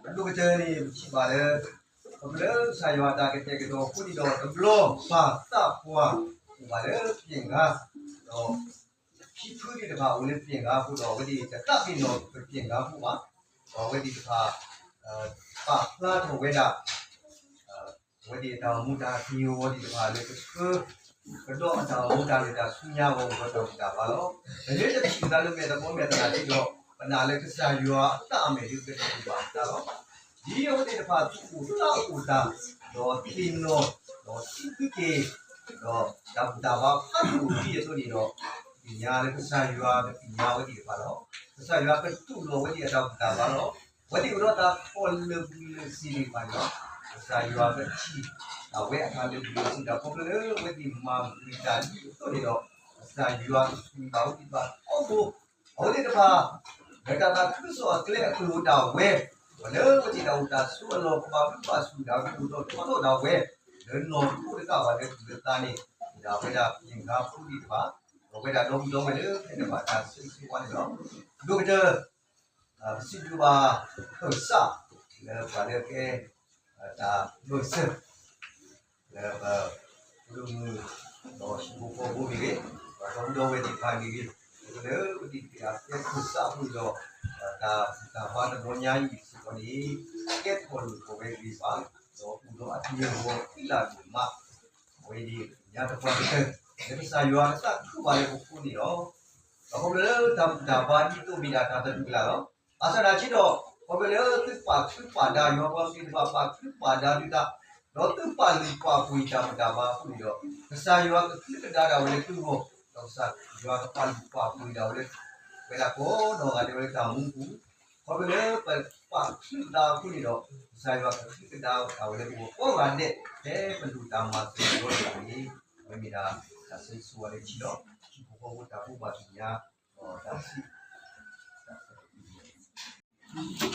အဒိၣ်ကတၢၢ်န့ၣ် ပထံၣ်ဘၣ်လၢ ခီဖျိလၢကစၢ်ယွၤအတၢ်ကတဲာ်ကတီၤအဃိန့ၣ်ဒီး တဘျီဘၣ်သးပှၢ် အိၣ်ဘၣ်လၢပျဲၢ်ဂါ ဒီး ဖံဖုသ့ၣ်တဖၣ်အိၣ်လၢပျဲၢ်ဂါအဃိဒီး အဝဲသ့ၣ်တသးပ့ၤနီၣ်ပပျဲၢ်ဂါအဃိဘၣ်. ဒီးအဝဲသ့ၣ်တဖၣ် ပာ်ဖျါထီၣ်ဝဲဒၣ် အဝဲသ့ၣ်အတၢ်အိၣ်မူတၢ်ဟးက့ၤအဂီၢ်သ့ၣ်တဖၣ်လၢကဆှၢ ကဒီးအတၢ်အိၣ်မူတၢ်လဲၤတၢ်ဆူညါအဂီၢ် အိၣ်ဒီးတၢ်ဘူၣ်တၢ်ဘါလီၤ. ပမ့ၢ်တထံၣ်သးလၢမဲာ်သကိးမဲာ်သနၢ်ဒီး ပနာ်လၢကစၢ်ယွၤအသးအမဲာ်ဒ်ကထံၣ်ဘၣ်အသးလီၤ. ဒ်အဝဲသ့ၣ်တဖၣ်သူၣ်အိၣ်သးအိၣ်တၢ် ဒီးသ့ၣ်နီၣ် ဒီးစံးဘျုးက့ၤ ဒီးတၢ်ဘူၣ်တၢ်ဘါဖးဒိၣ်ဒ်အသိးန့ၣ်ဒီး သ့ၣ်ညါလၢကစၢ်ယွၤကသ့ၣ်ညါအဝဲသ့ၣ်တဖၣ်လီၤ. ကစၢ်ယွၤကတူၢ်လိာ်အဝဲသ့ၣ်အတၢ်ဘူၣ်တၢ်ဘါလီၤ. အဝဲသ့ၣ်အိၣ်ဒီးတၢ်ထီၣ်လၢာ်ပူၤလၢာ်စ့ၤသ့ၣ်တဖၣ်န့ၣ်လီၤ. ကစၢ်ယွၤကထံၣ်အဝဲအတၢ်လၢာ်ပူၤလၢာ်စ့ၤဒီး ခီဖျိလၢအဝဲသ့ၣ်မၤဂ့ၤတၢ်ဒ်အသိးန့ၣ်ဒီး ကစၢ်ယွၤကဆိၣ်ဂ့ၤဘၣ်အဝဲသ့ၣ်တဖၣ်ထီဘိ အဝဲသ့ၣ်တဖၣ် လၢတၢ်သးခုကစီၣ်အကျဲအကျိၤဒၣ်ဝဲ ဒီးလၢအဝဲသ့ၣ်တၢ်အိၣ်တၢ်ဆိးအလီၢ် ကဘၣ်ဘျုးဘၣ်ဆိၣ်တၢ် ကအိၣ်ဒီးထီထီၣ်ဒၣ်ဝဲ လၢနီၢ်ခိတကးဘၣ်လၢသူၣ်လၢသးန့ၣ် ဒီးအဝဲဒၣ်ပျဲၢ်ဂါဖိသ့ၣ်တဖၣ် ဒီးအဝဲဒၣ်ဒီပုၢ်ဒီဝဲၢ်လၢဖဲန့ၣ်ဘၣ်တၢ်ဆၢဂ့ၤဆၢဝါန့ၣ်လီၤ. အဒိၣ်ကတၢၢ် ပစံးဘျုးဘၣ် ကစၢ် လၢပှၤလၢကဲ တၢ်ဘၢၣ်စၢၤ လၢပ ပဒိၣ်မုၣ် ဒီးဟံၣ်ဖိဃီဖိမ့ၢ်ဂ့ၤ, ဒီပုၢ်ဒီဝဲၢ်သ့ၣ်တဖၣ်မ့ၢ်ဂ့ၤ, လၢပဒံးတၢ်ကဲခိၣ်စးအဃိဒီး တၢ်ဘူၣ်တၢ်ဘါတဘျီညါအံၤစ့ၢ်ကီးန့ၣ် ကဲထီၣ်လိာ်ထီၣ်ဝဲဂ့ၤဘၣ်, ဒီးအိၣ်ဒီးအတၢ်မၤဂီၤဃံလၤဒိၣ်မး, အဝဲန့ၣ်ညါတပှၢ်ကတၢၢ် လၢကစၢ်ယွၤကသးခုဘၣ်လၢပဃိန့ၣ်လီၤ. ဒီးခီဖျိလၢတၢ်ဘူၣ်တၢ်ဘါဒ်သိးမ့ၢ်ဒၣ်တၢ်တမံၤလၢ်လီၤ. ဘၣ်ဆၣ်သနာ်က့ဒီး ခီဖျိလၢသုပာ်ချံပာ်ဒါ ယွၤပှၤသ့ၣ်တဖၣ်ပာ်ချံပာ်ဒါဒုးတၢ်, ဒီးသုပာ်လုၢ်ပာ်ပှ့ၤတၢ်ဘူၣ်တၢ်ဘါအဃိန့ၣ်ဒီး ကစၢ်ယွၤကချံကဒါဒၣ်ဝဲလၢသုဂီၢ်, ဒီးကစၢ်ယွၤကပာ်လုၢ်ပာ်ပှ့ၤဒၣ်ဝဲလၢ ဝဲဒၣ်ကိးနီၢ်ဂၤဒဲးဝဲလၢတၢ်မူပူၤ, ခီဖျိလၢပပာ်ချံပာ်ဒါအဃိန့ၣ်ဒီး ကစၢ်ယွၤကချံကဒါဒၣ်ဝဲလၢပဂီၢ်ကိးဂၤဒဲး ဖဲပဒိၣ်တၢ်မၤသံအဂီၢ်န့ၣ်, အဝဲမ့ၢ်ဒၣ်တၢ်ဆၢဂ့ၤဆၢဝါလၢခံလီၤ. ဟံၣ်ဖိဃီဖိတၢ်ဘိးဘၣ်သ့ၣ်ညါ ဒီးတၢ်စံး